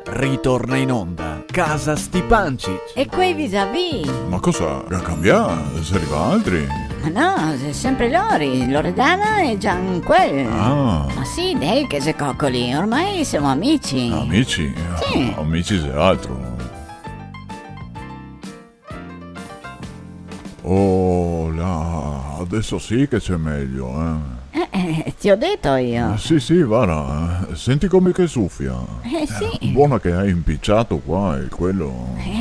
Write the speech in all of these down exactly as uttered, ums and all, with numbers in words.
Ritorna in onda Casa Stipancich. E quei visavì? Ma cosa? Ga cambià? Xe rivà altri? Ma no, xe sempre lori, Loredana e Gian quel. Ah. Ma sì, dai che xe cocoli, ormai semo amici. Amici? Sì. Amici xe altro. Oh, là, adeso sì che xe mejo, eh. Eh, eh, ti go dito mi. Eh, sì, sì, vara, eh. Senti come che sufia. Eh, sì. Bona che ga inpicià qua el quel.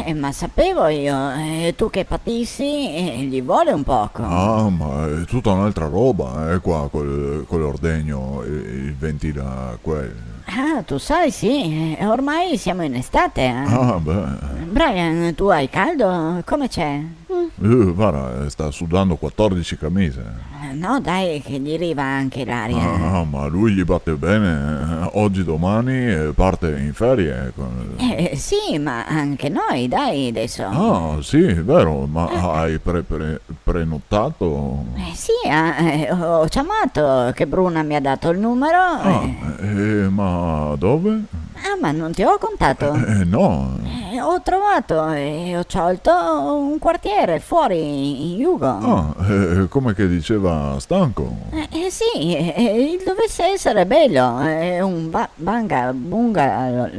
Eh, ma savevo mi, eh, ti che patisi, eh, ghe vol un poco. Ah, ma xe tuta n'altra roba, eh, qua, col, col ordegno, el, el ventila quel. Ah, ti sa, sì, eh, ormai semo in estate, eh. Ah, beh. Brian, ti ga caldo? Come xe? Eh, vara, sta sudando quatordici camise. Eh, no, dai, che ghe riva anche l'aria. Ah, ma a lu ghe bate ben, eh, ogi, domani, eh, parte in ferie, eco. Eh, sì, ma anche noi, dai, adeso. Ah, sì, vero, ma ga pre-, pre-, prenotà? Eh, sì, ah, eh, go ciamà, che Bruna me ga dà el numero. Ah, eh, ma dove? Ah, ma no te go contà? Eh, no. Eh, go trovà e go sciolto un quartiere fora in Jugo. Ah, eh, come che diseva Stanco? Eh, eh, sì, eh, eh, dovese eser bel, eh, un ba-, banga-, bungalow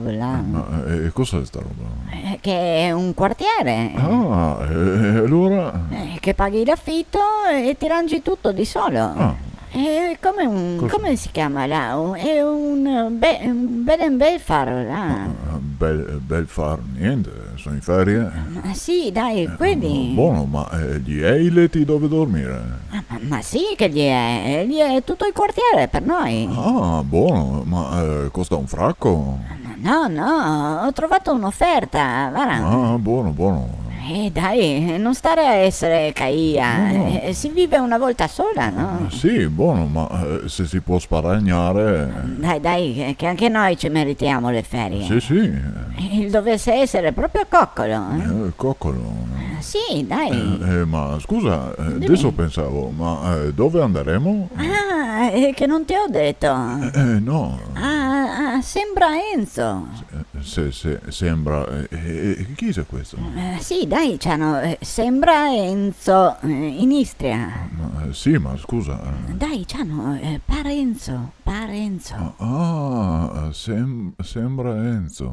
là. Eh, ma, eh, cosa xe sta roba? Eh, che xe un quartiere. Ah, eh, alora? Eh, che paghi l'afito e ti rangi tuto de solo. Ah. Eh, come un, come se ciama là? Xe un be-, un bed and breakfast là. Ah, bel, bel far, gnente, so in ferie. Ma sì, dai, eh, quindi. Bon, ma, eh, ghe xe i leti dove dormir? Ma, ma, ma sì che ghe xe, ghe xe tuto el quartiere per noi. Ah, bon, ma, eh, costa un fraco? Ma no, no, go trovà un'oferta, vara. Ah, bon, bon. Eh, dai, no star a eser caia. No, no. Eh, se vive una volta sola, no? Eh, sì, bon, ma, eh, se se pol sparagnar. Dai, dai, che, che anche noi se meritemo le ferie. Sì, sì. Eh, dovese eser proprio cocolo, eh? Eh, cocolo. Eh, sì, dai. Eh, eh, ma scusa, eh, dime. Adeso pensavo, ma, eh, dove andaremo? Ah, eh, che no te go dito. Eh, eh, no. Ah, ah, sembra Enzo. Eh, se, se, sembra, eh, eh, eh, chi xe questo? Eh, sì, dai, Ciano, eh, sembra Enzo, eh, in Istria. Ma, eh, sì, ma scusa, eh. Dai, Ciano, eh, par Enzo, par Enzo. Ah, ah, sem-, sembra Enzo.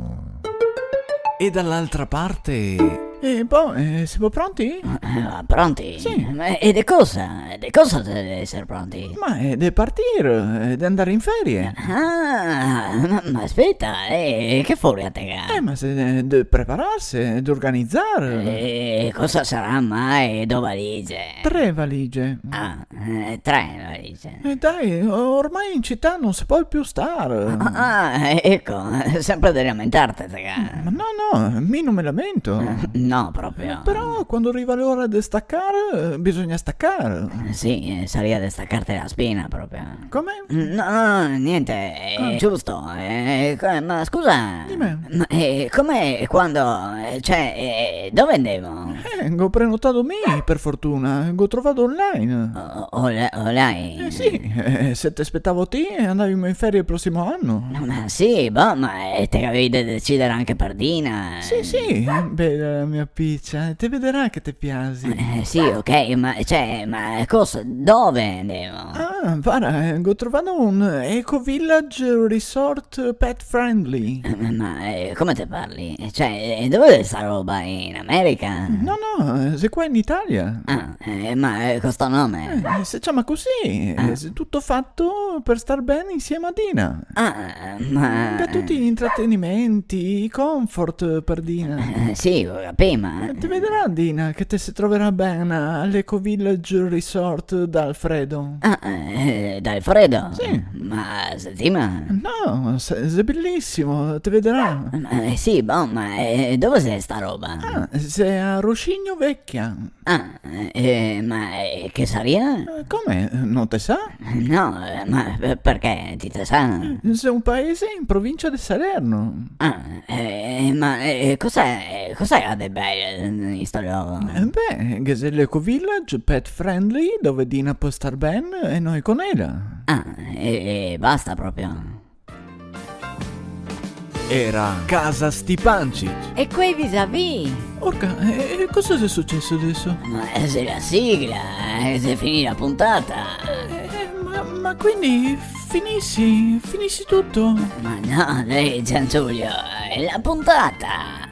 E dall'altra parte? Eh, bon, eh, semo pronti? Eh, pronti? Sì. Ma e de cosa? De cosa se deve eser pronti? Ma, eh, de partir, eh, de andar in ferie. Ah, ma, ma speta, eh, che furia te ga? Eh, ma xe, eh, de prepararse, de organizar. Eh, cosa sarà mai do valige? Tre valige. Ah, eh, tre valige. Eh, dai, o-, ormai in cità no se pol più star. Ah, ah, eco, sempre de lamentarte te ga. Ma no, no, mi no me lamento. Eh, no, proprio. Però quando riva l'ora de stacar, eh, bisogna stacar. Eh, sì, eh, saria de stacarte la spina, proprio. Come? No, no, gnente, xe giusto. Eh, co-, ma scusa. Dime. Ma, eh, come quando, eh, cioè, eh, dove andemo? Eh, go prenotà mi, per fortuna, go trovà online. O-, o-, online? Eh, sì, eh, se te spetavo ti, andavimo in ferie el prosimo ano. No, ma sì, bon, ma, eh, te gavevi de decider anche per Dina. Sì, sì, bela mia picia, te vederà che te piasi. Eh, sì, ok, ma, cioè, ma cosa, dove andemo? Ah, vara, eh, go trovà un Eco Village Resort pet friendly. Eh, ma, ma, eh, come te parli? Cioè, eh, dove xe sta roba? In America? No, no, eh, xe qua in Italia. Ah, eh, ma, eh, co sto nome? Eh, se ciama cusì, eh, xe tuto fato per star ben insieme a Dina. Ah, ma... Ga tuti i intratenimenti, i comfort per Dina. Eh, sì, go capì, ma... Eh, te vederà, Dina, che te se troverà ben all'Eco Village Resort d'Alfredo. Ah, eh, d'Alfredo? Sì. Ma xe ti, ma... No, xe, xe belisimo, te vederà. Ma, eh, sì, bon, ma, eh, dove xe sta roba? Ah, xe a Rosigno Vecchia. Ah, eh, ma, eh, che saria? Eh, come? No te sa? No, eh, ma, eh, perché? Ti te sa? Eh, xe un paese in provincia de Salerno. Ah, eh, ma, eh, cosa, cosa ga de bel in sto logo? Eh, beh, ghe xe l'Eco Village, pet friendly, dove Dina pol star ben e noi con ela. Ah, e, e basta proprio. era Casa Stipancich. E quei visavì? Orca, e, e cosa xe suceso deso? Ma xe la sigla, eh, xe finì la puntata. Eh, ma, ma quindi finisi, finisi tuto? Ma no, dai, Giangiulio, xe la puntata.